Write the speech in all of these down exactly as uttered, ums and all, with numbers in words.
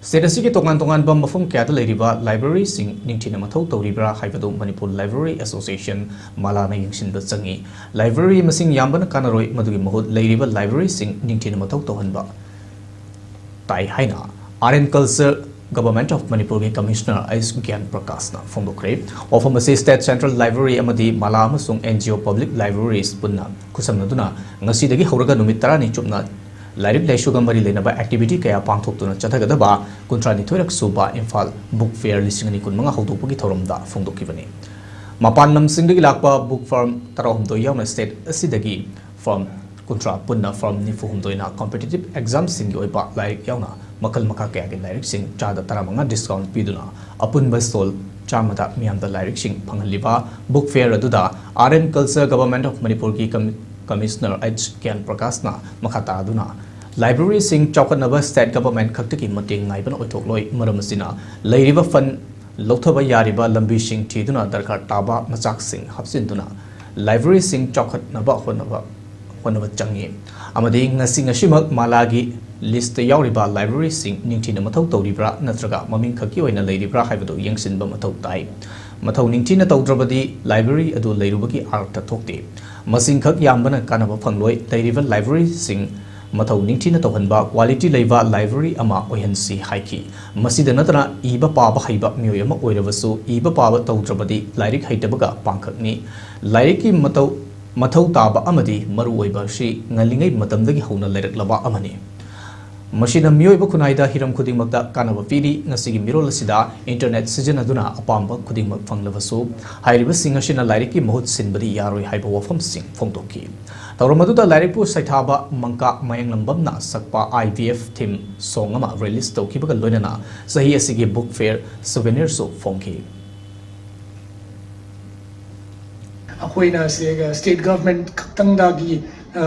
State ꯑꯁꯤꯒꯤ ꯇꯣꯉꯥꯟ ꯇꯣꯉꯥꯟꯕ ꯃꯐꯝ ꯀꯌꯥꯗ ꯂꯩꯔꯤꯕ libraryꯁꯤꯡ ꯅꯤꯡꯊꯤꯅ ꯃꯊꯧ ꯇꯧꯔꯤꯕ꯭ꯔꯥ ꯍꯥꯏꯕꯗꯨ Manipur Library Association, ꯃꯥꯂꯥꯅ ꯌꯦꯡꯁꯤꯟꯕ ꯆꯪꯏ꯫ Library ꯃꯁꯤꯡ ꯌꯥꯝꯕꯅ ꯀꯥꯟꯅꯔꯣꯏ, ꯃꯗꯨꯒꯤ ꯃꯍꯨꯠ ꯂꯩꯔꯤꯕ libraryꯁꯤꯡ ꯅꯤꯡꯊꯤꯅ ꯃꯊꯧ ꯇꯧꯍꯟꯕ ꯇꯥꯏ ꯍꯥꯏꯅ Art and Culture Government of Manipurꯒꯤ Commissioner H ꯒ꯭ꯌꯥꯟ ꯄ꯭ꯔꯀꯥꯁꯅ ꯐꯣꯡꯗꯣꯛꯈ꯭ꯔꯦ꯫ ꯋꯥꯐꯝ ꯑꯁꯤ State Central Library ꯑꯃꯗꯤ ꯃꯥꯂꯥ ꯑꯃꯁꯨꯡ NGO Public Libraries ꯄꯨꯟꯅ ꯈꯨꯠꯁꯝꯅꯗꯨꯅ ꯉꯁꯤꯗꯒꯤ ꯍꯧꯔꯒ ꯅꯨꯃꯤꯠ ꯇꯔꯥꯅꯤ ꯆꯨꯞꯅ ꯂꯥꯏꯔꯤꯛ ꯂꯥꯏꯁꯨꯒ ꯃꯔꯤ ꯂꯩꯅꯕ activity ꯀꯌꯥ ꯄꯥꯡꯊꯣꯛꯇꯨꯅ ꯆꯠꯊꯒꯗꯕ ꯀꯨꯟꯊ꯭ꯔꯥꯅꯤꯊꯣꯏꯔꯛ ꯁꯨꯕ ꯏꯝꯐꯥꯜ Book Fair ꯂꯤꯁꯤꯡ ꯑꯅꯤ ꯀꯨꯟꯃꯉꯥ ꯍꯧꯗꯣꯛꯄꯒꯤ ꯊꯧꯔꯝꯗ ꯐꯣꯡꯗꯣꯛꯈꯤꯕꯅꯤ꯫ ꯃꯄꯥꯟ ꯂꯝꯁꯤꯡꯗꯒꯤ ꯂꯥꯛꯄ book firm ꯇꯔꯥꯍꯨꯝꯗꯣꯏ ꯌꯥꯎꯅ state ꯑꯁꯤꯗꯒꯤ firm ꯀꯨꯟꯊ꯭ꯔꯥ, ꯄꯨꯟꯅ firm ꯅꯤꯐꯨ ꯍꯨꯝꯗꯣꯏꯅ competitive examꯁꯤꯡꯒꯤ ꯑꯣꯏꯕ ꯂꯥꯏꯔꯤꯛ ꯌꯥꯎꯅ ꯃꯈꯜ ꯃꯈꯥ ꯀꯌꯥꯒꯤ ꯂꯥꯏꯔꯤꯛꯁꯤꯡ ꯆꯥꯗ ꯇꯔꯥꯃꯉꯥ discount ꯄꯤꯗꯨꯅ ꯑꯄꯨꯟꯕ stall ꯆꯥꯝꯃꯗ ꯃꯤꯌꯥꯝꯗ ꯂꯥꯏꯔꯤꯛꯁꯤꯡ ꯐꯪꯍꯜꯂꯤꯕ book fair ꯑꯗꯨꯗ Art and Culture Government of Manipurꯒꯤ Com-, Commissioner H ꯒ꯭ꯌꯥꯟ ꯄ꯭ꯔꯀꯥꯁꯅ ꯃꯈꯥ ꯇꯥꯗꯨꯅ libraryꯁꯤꯡ ꯆꯥꯎꯈꯠꯅꯕ state government ꯈꯛꯇꯒꯤ ꯃꯇꯦꯡ ꯉꯥꯏꯕꯅ ꯑꯣꯏꯊꯣꯛꯂꯣꯏ, ꯃꯔꯝ ꯑꯁꯤꯅ ꯂꯩꯔꯤꯕ fund ꯂꯧꯊꯕ ꯌꯥꯔꯤꯕ ꯂꯝꯕꯤꯁꯤꯡ ꯊꯤꯗꯨꯅ ꯗꯔꯀꯥꯔ ꯇꯥꯕ ꯃꯆꯥꯛꯁꯤꯡ ꯍꯥꯞꯆꯤꯟꯗꯨꯅ libraryꯁꯤꯡ ꯆꯥꯎꯈꯠꯅꯕ ꯍꯣꯠꯅꯕ, ꯍꯣꯠꯅꯕ ꯆꯪꯏ ꯑꯃꯗꯤ ꯉꯁꯤ ꯉꯁꯤꯃꯛ ꯃꯥꯂꯥꯒꯤ listꯇ ꯌꯥꯎꯔꯤꯕ libraryꯁꯤꯡ ꯅꯤꯡꯊꯤꯅ ꯃꯊꯧ ꯇꯧꯔꯤꯕ꯭ꯔꯥ ꯅꯠꯇ꯭ꯔꯒ ꯃꯃꯤꯡ ꯈꯛꯀꯤ ꯑꯣꯏꯅ ꯂꯩꯔꯤꯕ꯭ꯔꯥ ꯍꯥꯏꯕꯗꯨ ꯌꯦꯡꯁꯤꯟꯕ ꯃꯊꯧ ꯇꯥꯏ꯫ ꯃꯊꯧ ꯅꯤꯡꯊꯤꯅ ꯇꯧꯗ꯭ꯔꯕꯗꯤ library ꯑꯗꯨ ꯂꯩꯔꯨꯕꯒꯤ ꯑꯔꯊ ꯊꯣꯛꯇꯦ꯫ ꯃꯁꯤꯡ ꯈꯛ ꯌꯥꯝꯕꯅ ꯀꯥꯟꯅꯕ ꯐꯪꯂꯣꯏ꯫ ꯂꯩꯔꯤꯕ libraryꯁꯤꯡ ꯃꯊꯧ ꯅꯤꯡꯊꯤꯅ ꯇꯧꯍꯟꯕ, quality ꯂꯩꯕ library ꯑꯃ ꯑꯣꯏꯍꯟꯁꯤ ꯍꯥꯏꯈꯤ꯫ ꯃꯁꯤꯗ ꯅꯠꯇꯅ ꯏꯕ ꯄꯥꯕ ꯍꯩꯕ ꯃꯤꯑꯣꯏ ꯑꯃ ꯑꯣꯏꯔꯕꯁꯨ ꯏꯕ ꯄꯥꯕ ꯇꯧꯗ꯭ꯔꯕꯗꯤ ꯂꯥꯏꯔꯤꯛ ꯍꯩꯇꯕꯒ ꯄꯥꯡꯈꯛꯅꯤ꯫ ꯂꯥꯏꯔꯤꯛꯀꯤ ꯃꯇꯧ, ꯃꯊꯧ ꯇꯥꯕ ꯑꯃꯗꯤ ꯃꯔꯨ ꯑꯣꯏꯕ ꯑꯁꯤ ꯉꯜꯂꯤꯉꯩ ꯃꯇꯝꯗꯒꯤ ꯍꯧꯅ ꯂꯩꯔꯛꯂꯕ ꯑꯃꯅꯤ꯫ ꯃꯁꯤꯅ ꯃꯤꯑꯣꯏꯕ ꯈꯨꯟꯅꯥꯏꯗ ꯍꯤꯔꯝ ꯈꯨꯗꯤꯡꯃꯛꯇ ꯀꯥꯟꯅꯕ ꯄꯤꯔꯤ꯫ ꯉꯁꯤꯒꯤ ꯃꯤꯔꯣꯜ ꯑꯁꯤꯗ internet ꯁꯤꯖꯤꯟꯅꯗꯨꯅ ꯑꯄꯥꯝꯕ ꯈꯨꯗꯤꯡꯃꯛ ꯐꯪꯂꯕꯁꯨ, ꯍꯥꯏꯔꯤꯕꯁꯤꯡ ꯑꯁꯤꯅ ꯂꯥꯏꯔꯤꯛꯀꯤ ꯃꯍꯨꯠ ꯁꯤꯟꯕꯗꯤ ꯌꯥꯔꯣꯏ ꯍꯥꯏꯕ ꯋꯥꯐꯝꯁꯤꯡ ꯐꯣꯡꯗꯣꯛꯈꯤ꯫ ꯊꯧꯔꯝ ꯑꯗꯨꯗ ꯂꯥꯏꯔꯤꯛꯄꯨ ꯁꯩꯊꯥꯕ ꯃꯪꯀꯥ ꯃꯌꯥꯡꯂꯝꯕꯝꯅ ꯁꯛꯄ I V F theme song ꯑꯃ release ꯇꯧꯈꯤꯕꯒ ꯂꯣꯏꯅꯅ ꯆꯍꯤ ꯑꯁꯤꯒꯤ book fair souvenirꯁꯨ ꯐꯣꯡꯈꯤ꯫ ꯑꯩꯈꯣꯏꯅ ꯁꯤ, state government ꯈꯛꯇꯪꯗꯒꯤ, ꯑ,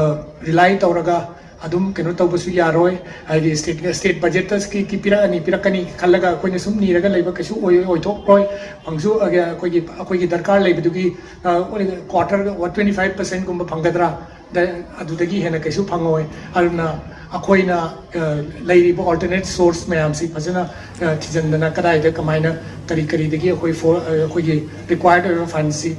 rely ꯇꯧꯔꯒ ꯑꯗꯨꯝ ꯀꯩꯅꯣ ꯇꯧꯕꯁꯨ ꯌꯥꯔꯣꯏ꯫ ꯍꯥꯏꯗꯤ state, state budgetꯇ ꯁꯤ ꯄꯤꯔꯛꯑꯅꯤ, ꯄꯤꯔꯛꯀꯅꯤ ꯈꯜꯂꯒ ꯑꯩꯈꯣꯏꯅ ꯁꯨꯝ ꯅꯤꯔꯒ ꯂꯩꯕ ꯀꯩꯁꯨ ꯑꯣꯏ-, ꯑꯣꯏꯊꯣꯛꯂꯣꯏ꯫ ꯐꯪꯁꯨ, ꯑ, ꯑꯩꯈꯣꯏꯒꯤ, ꯑꯩꯈꯣꯏꯒꯤ ꯗꯔꯀꯥꯔ ꯂꯩꯕꯗꯨꯒꯤ, ꯑ, quarter, what, twenty five percentꯀꯨꯝꯕ ꯐꯪꯒꯗ꯭ꯔꯥ? ꯗ-, ꯑꯗꯨꯗꯒꯤ ꯍꯦꯟꯅ ꯀꯩꯁꯨ ꯐꯪꯉꯣꯏ꯫ ꯑꯗꯨꯅ ꯑꯩꯈꯣꯏꯅ ꯑ, ꯂꯩꯔꯤꯕ alternate source ꯃꯌꯥꯝꯁꯤ ꯐꯖꯅ ꯑ, ꯊꯤꯖꯤꯟꯗꯅ ꯀꯗꯥꯏꯗ ꯀꯃꯥꯏꯅ ꯀꯔꯤ ꯀꯔꯤꯗꯒꯤ ꯑꯩꯈꯣꯏ ꯐꯣ ꯑ, ꯑꯩꯈꯣꯏꯒꯤ required ꯑꯣꯏꯕ funds ꯁꯤ